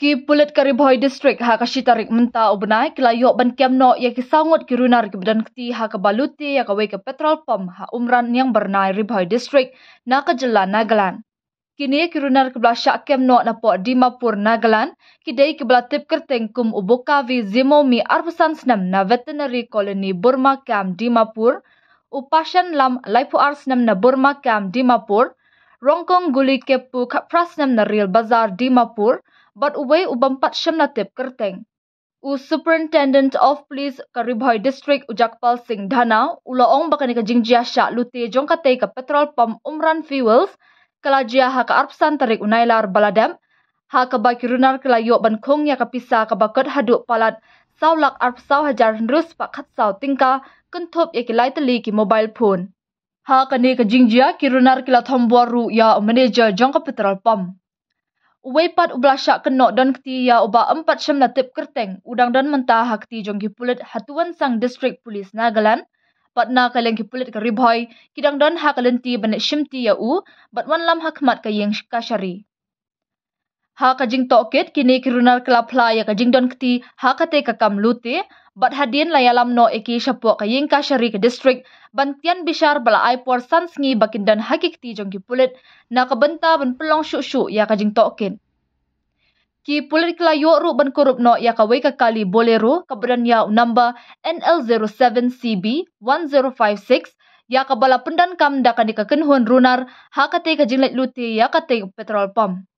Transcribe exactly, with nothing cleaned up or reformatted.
Ki pulit ka Ri Bhoi District ha ka shi tarik mynta u bnai ki la ïoh ban kem noh ïa ki saw ngut ki runar kiba don kti ha kaba lute ïa kawei ka petrol pump ha Umran Niangbyrnai, Ri Bhoi District, na ka jylla Nagaland. Kine ki runar kiba la shah kem noh napoh Dimapur, Nagaland, ki dei kiba la tip kyrteng kum u Bokavi Zimomi, arphew san snem, na Veterinary Colony, Burma Camp, Dimapur, u Pashan Lam, laiphew ar snem, na Burma Camp, Dimapur, Rongkong Guli Keppu, khatphra snem, na Real Bazar, Dimapur, bad uwei u bym pat shym la tip kyrteng. U Superintendent of Police ka Ri Bhoi District, u Jagpal Singh Dhanna, u la ong ba kane ka jingjia shah lute jong katei ka petrol pump Umran Fuels ka la jia ha ka arphew san tarik u Nailar ba la dep, ha kaba ki runar ki la ïoh ban khung ïa ka pisa kaba kot haduh palat saw lak arphew saw hajar hynriew spah khatsaw tyngka, kynthup ïa ki lai tylli ki mobile phone. Ha kane ka jingjia, ki runar ki la thombor ruh ïa u manager jong ka petrol pump. Uwei pat uba la shah kynnoh don kti ïa uba ym pat shym la tip kyrteng, u dang don mynta ha kti jong ki pulit ha Tuensang District Police, Nagaland. Bad na ka liang ki pulit ka Ri Bhoi ki dang don ha ka lynti ban leit shimti ïa u bad wanlam ha khmat ka ïing kashari. Ha ka jingtohkit, kine ki runar ki la phla ïa ka jingdon kti ha katei ka kam lute, bad hadien la ïalam noh ïa ki shapoh ka ïing kashari ka district ban tian bishar, ba la ai por san sngi ba kin don ha ki kti jong ki pulit na ka bynta ban pynlong shuh shuh ïa ka jingtohkit. Ki pulit ki la ïoh ruh ban kurup noh ïa kawei ka kali Bolero kaba don ïa u number N L zero seven C B one zero five six, ïa kaba la pyndonkam da kane ka kynhun runar ha katei ka jingleit lute ïa katei ka petrol pump.